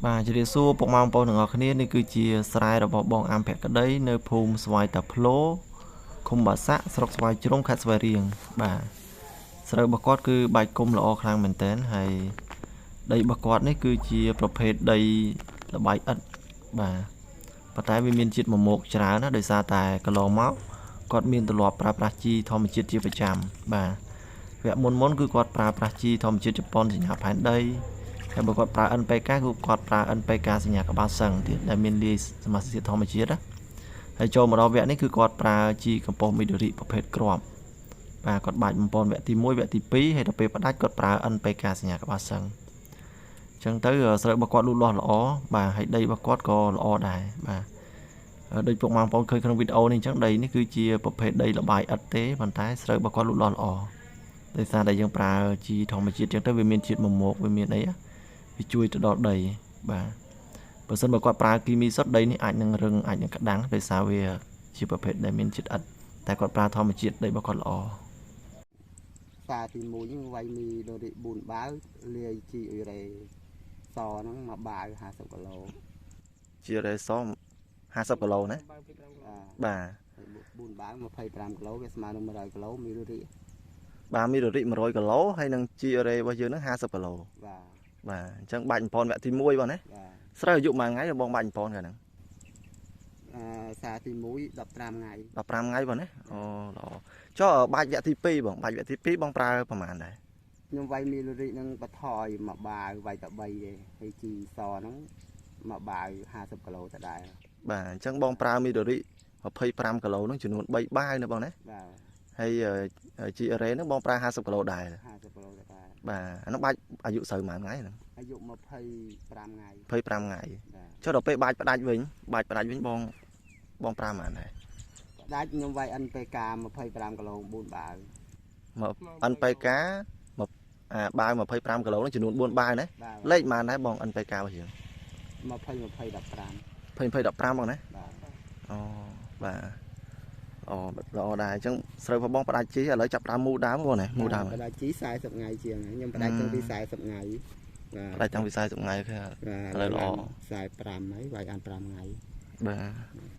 បាទជម្រាបសួរពុកម៉ែបងប្អូនទាំងអស់គ្នានេះគឺជាស្រែរបស់បងអាំភក្តីនៅភូមិស្វាយតាភ្លោឃុំបាសាក់ស្រុកស្វាយជ្រុងខេត្តស្វាយរៀងបាទស្រូវរបស់គាត់គឺបាច់គុំល្អខ្លាំងមែនទែនហើយដីរបស់គាត់នេះគឺជាប្រភេទដីល្បាយឥដ្ឋបាទប៉ុន្តែវាមានជាតិមមោកច្រើនណាដោយសារតែកន្លងមកគាត់មានទម្លាប់ប្រើប្រាស់ជីធម្មជាតិជាប្រចាំបាទវគ្គមុនៗគឺគាត់ប្រើប្រាស់ជីធម្មជាតិជប៉ុនសញ្ញាផែនដី ហើយបើគាត់ប្រើ NPK គឺគាត់ប្រើ NPK សញ្ញាក្បាលសឹងទៀតដែលមានលាយសមាសធាតុធម្មជាតិណាហើយចូលមកដល់វគ្គនេះគឺគាត់ប្រើជីកំប៉ុស្តមីដូរីប្រភេទគ្រាប់បាទគាត់បាច់បំពន់វគ្គទី1វគ្គទី2ហើយដល់ពេលផ្ដាច់គាត់ប្រើ NPK សញ្ញាក្បាលសឹងអញ្ចឹងទៅស្រូវរបស់គាត់លូតលាស់ល្អបាទហើយដីរបស់គាត់ក៏ល្អដែរបាទដូចពុកម៉ែបងប្អូនឃើញក្នុងវីដេអូនេះអញ្ចឹងដីនេះគឺជាប្រភេទដីលបាយឥដ្ឋទេប៉ុន្តែស្រូវរបស់គាត់លូតលាស់ល្អដោយសារតែយើងប្រើជីធម្មជាតិអញ្ចឹងទៅវាមានជាតិមមោកវាមានអីវាជួយទៅដល់ដីបាទបើសិនបើគាត់ប្រើគីមីសុទ្ធដីនេះអាចនឹងរឹងអាចនឹងក្តាំងដោយសារវាជាប្រភេទដែលមានជាតិឥដ្ឋតែគាត់ប្រើធម្មជាតិដីរបស់គាត់ល្អ សាទី1ហ្នឹងវាយមីដូរី4បាវលាយជីអ៊ុយរ៉េសហ្នឹងមួយបាវ50គីឡូ ជារ៉េស50គីឡូណា បាទ បាទ 4បាវ25គីឡូវាស្មើនឹង100គីឡូមីដូរី បាទមីដូរី100គីឡូហើយនឹងជីអ៊ុយរ៉េរបស់យើងហ្នឹង50គីឡូ បាទ បាទអញ្ចឹងបាច់បំពន់វគ្គទី1បងណា បាទ ស្រូវអាយុមួយថ្ងៃបងបាច់បំពន់កាលហ្នឹង អឺសាទី1 15ថ្ងៃ 15ថ្ងៃបងណាអូល្អចុះបាច់វគ្គទី2បងបាច់វគ្គទី2បងប្រើប្រហែលដែរ ខ្ញុំវាយមីលូរីនឹងបថយមួយបាវវាយតែ3ទេហើយជីសហ្នឹងមួយបាវ50គីឡូតដែរ បាទអញ្ចឹងបងប្រើមីលូរី25គីឡូហ្នឹងចំនួន3បាវណាបងណា បាទ ហើយជីអេរ៉េហ្នឹងបងប្រើ50គីឡូដែរ 50គីឡូតដែរ បាទអាហ្នឹងបាច់អាយុស្រូវប៉ុន្មានថ្ងៃហ្នឹង អាយុ25ថ្ងៃ 25ថ្ងៃ បាទ ចុះដល់ពេលបាច់ផ្ដាច់វិញបាច់ផ្ដាច់វិញបងបងប្រើប៉ុន្មានដែរ ផ្ដាច់ខ្ញុំវាយ NPK 25គីឡូ4បាវ មក NPK មកអាបាវ25គីឡូហ្នឹងចំនួន4បាវណា បាទ លេខប៉ុន្មានដែរបង NPK របស់យើង 20 20 15 20 20 15បងណា បាទ អូបាទអូល្អដែរអញ្ចឹងស្រូវរបស់បងផ្ដាច់ជីឥឡូវចាប់ដើមមូដើមបងណាមូដើម ផ្ដាច់ជី40ថ្ងៃជាងខ្ញុំផ្ដាច់តាំងពី40ថ្ងៃបាទ ផ្ដាច់តាំងពី40ថ្ងៃគេ បាទ ឥឡូវល្អ 45ហើយវាយអាន5ថ្ងៃ បាទ